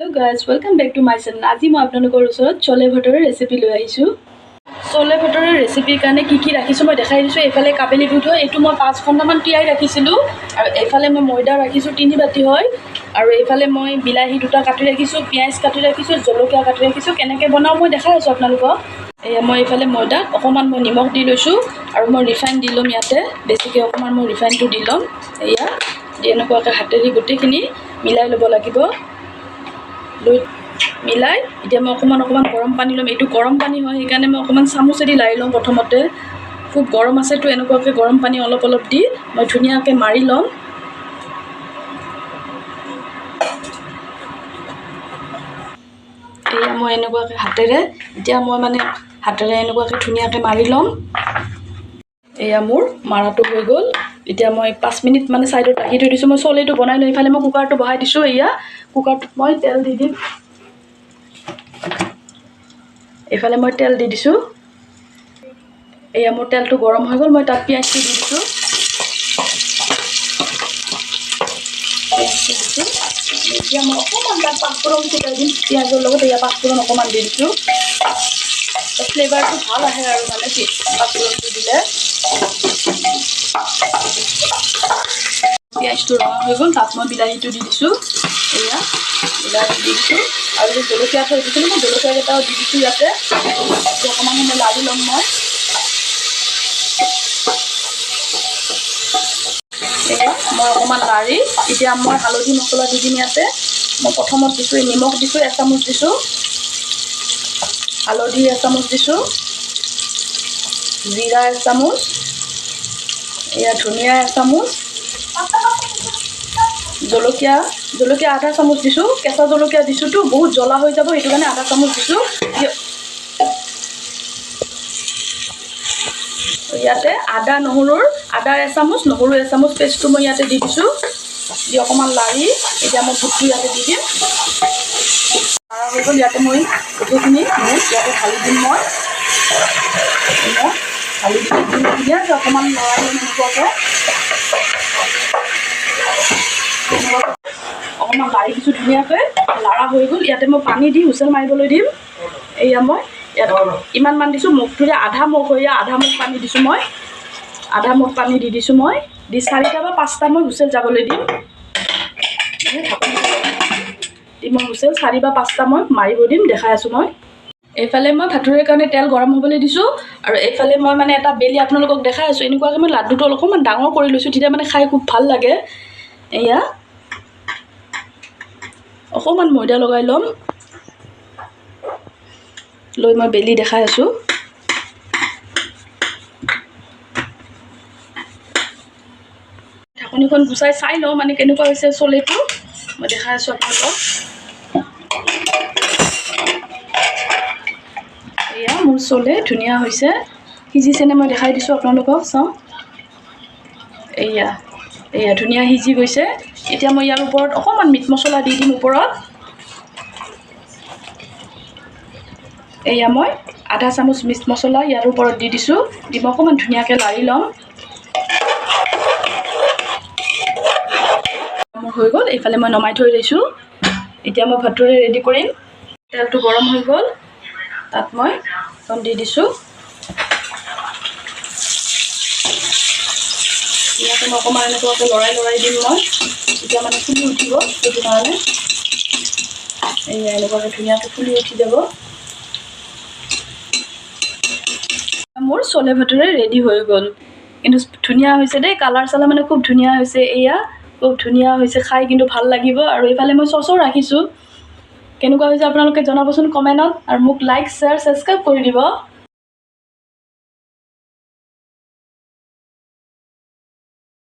Hello guys, welcome back to my channel. আজি মই আপোনালোকৰ ওচৰত চলে ভটৰৰ ৰেচিপি লৈ আহিছোঁ। চলে ভটৰৰ ৰেচিপিৰ কাৰণে কি কি ৰাখিছোঁ মই দেখাই দিছোঁ। এইফালে কাবেলি বুট হয়, এইটো মই 5 ঘণ্টামান তিয়াই ৰাখিছিলোঁ। আৰু এইফালে মই ময়দা ৰাখিছোঁ 3 বাতি হয়। আৰু এইফালে মই বিলাহী 2টা কাটি ৰাখিছোঁ, পিঁয়াজ কাটি ৰাখিছোঁ, জলকীয়া কাটি ৰাখিছোঁ। কেনেকৈ বনাওঁ মই দেখাই আছোঁ আপোনালোকক। এয়া মই এইফালে ময়দাত অকণমান মই নিমখ দি লৈছোঁ আৰু মই ৰিফাইন দি ল'ম ইয়াতে। বেছিকৈ অকণমান মই ৰিফাইনটো দি ল'ম। এয়া এনেকুৱাকৈ হাতেদি গোটেইখিনি মিলাই ল'ব লাগিব। লৈ মিলাই এতিয়া মই অকণমান অকণমান গৰম পানী ল'ম। এইটো গৰম পানী হয়, সেইকাৰণে মই অকণমান চামুচেদি লাৰি লওঁ প্ৰথমতে। খুব গৰম আছেতো, এনেকুৱাকৈ গৰম পানী অলপ অলপ দি মই ধুনীয়াকৈ মাৰি ল'ম। এয়া মই এনেকুৱাকৈ হাতেৰে এতিয়া মই মানে হাতেৰে এনেকুৱাকৈ ধুনীয়াকৈ মাৰি ল'ম। এয়া মোৰ মাৰাটো হৈ গ'ল। এতিয়া মই 5 মিনিট মানে ছাইডত ৰাখি থৈ দিছোঁ। মই চলেটো বনাই লৈ ইফালে মই কুকাৰটো বহাই দিছোঁ। এয়া কুকাৰটোত মই তেল দি দিম। এইফালে মই তেল দি দিছোঁ। এয়া মোৰ তেলটো গৰম হৈ গ'ল, মই তাত পিঁয়াজটো দি দিছোঁ। পিঁয়াজটো দিছোঁ। এতিয়া মই অকণমান তাত পাঁচফোৰণ ছিটাই দিম পিঁয়াজৰ লগত। এয়া পাঁচফোৰণ অকণমান দি দিছোঁ, ফ্লেভাৰটো ভাল আহে আৰু মানে পাঁচফোৰণটো দিলে। পিঁয়াজটো ৰঙা হৈ গ'ল, তাত মই বিলাহীটো দি দিছোঁ। এয়া বিলাহী দি দিছোঁ। আৰু যে জলকীয়া থৈ দিছিলোঁ, মই জলকীয়াকেইটাও দি দিছোঁ ইয়াতে। অকণমান সময় লাৰি ল'ম মই। এয়া মই অকণমান লাৰি এতিয়া মই হালধি মছলা দি দিম ইয়াতে। মই প্ৰথমত দিছোঁ নিমখ দিছোঁ 1 চামুচ দিছোঁ, হালধি 1 চামুচ দিছোঁ, জিৰা 1 চামুচ, এয়া ধনিয়া 1 চামুচ, জলকীয়া জলকীয়া আধা চামুচ দিছোঁ। কেঁচা জলকীয়া দিছোঁতো, বহুত জ্বলা হৈ যাব, সেইটো কাৰণে আধা চামুচ দিছোঁ। ইয়াতে আদা নহৰুৰ আদা 1 চামুচ, নহৰু 1 চামুচ পেষ্টটো মই ইয়াতে দি দিছোঁ। দি অকণমান লাৰি এতিয়া মই বুটটো ইয়াতে দি দিম। লাৰা হৈ গ'ল, ইয়াতে মই গোটেইখিনি বুট ইয়াতে ঢালি দিম। মই ঢালি দিম ধুনীয়াকৈ অকণমান লৰাই ল'ম এনেকুৱাকৈ। অকণমান লাৰি দিছোঁ ধুনীয়াকৈ, লাৰা হৈ গ'ল। ইয়াতে মই পানী দি হুইচেল মাৰিবলৈ দিম। এয়া মই ইয়াত ইমানমান দিছোঁ, মগটোৰে আধা মগ হৈ আধা মগ পানী দিছোঁ মই। আধা মগ পানী দি দিছোঁ মই। দি 4টা বা 5টা মই হুইচেল যাবলৈ দিম। দি মই হুইচেল 4 বা 5টা মই মাৰিব দিম, দেখাই আছোঁ মই। এইফালে মই ভাতুৰীৰ কাৰণে তেল গৰম হ'বলৈ দিছোঁ। আৰু এইফালে মই মানে এটা বেলি আপোনালোকক দেখাই আছোঁ। এনেকুৱাকৈ মই লাড্ডুটো অকণমান ডাঙৰ কৰি লৈছোঁ, তেতিয়া মানে খাই খুব ভাল লাগে। এয়া অকণমান ময়দা লগাই ল'ম, লৈ মই বেলি দেখাই আছোঁ। ঢাকনিখন গুচাই চাই লওঁ মানে কেনেকুৱা হৈছে চলেটো, মই দেখাই আছোঁ আপোনালোকক। এয়া মোৰ চলে ধুনীয়া হৈছে, সিজিছেনে মই দেখাই দিছোঁ আপোনালোকক, চাওঁ। এয়া এয়া ধুনীয়া সিজি গৈছে। এতিয়া মই ইয়াৰ ওপৰত অকণমান মিট মছলা দি দিম ওপৰত। এয়া মই আধা চামুচ মিট মছলা ইয়াৰ ওপৰত দি দিছোঁ। দি মই অকণমান ধুনীয়াকৈ লাৰি ল'ম। মোৰ হৈ গ'ল, এইফালে মই নমাই থৈ দিছোঁ। এতিয়া মই ভাতুৰে ৰেডি কৰিম। তেলটো গৰম হৈ গ'ল, তাত মই দি দিছোঁ। ইয়াতে মই অকণমান এনেকুৱাকৈ লৰাই লৰাই দিম মই, তেতিয়া মানে ফুলি উঠিব, সেইটো কাৰণে। এয়া এনেকুৱাকৈ ধুনীয়াকৈ ফুলি উঠি যাব। মোৰ চলে ভটুৰে ৰেডি হৈ গ'ল। কিন্তু ধুনীয়া হৈছে দেই, কালাৰ চালাৰ মানে খুব ধুনীয়া হৈছে। এয়া খুব ধুনীয়া হৈছে, খাই কিন্তু ভাল লাগিব। আৰু এইফালে মই চচো ৰাখিছোঁ। কেনেকুৱা হৈছে আপোনালোকে জনাবচোন কমেণ্টত, আৰু মোক লাইক শ্বেয়াৰ ছাবস্ক্ৰাইব কৰি দিব।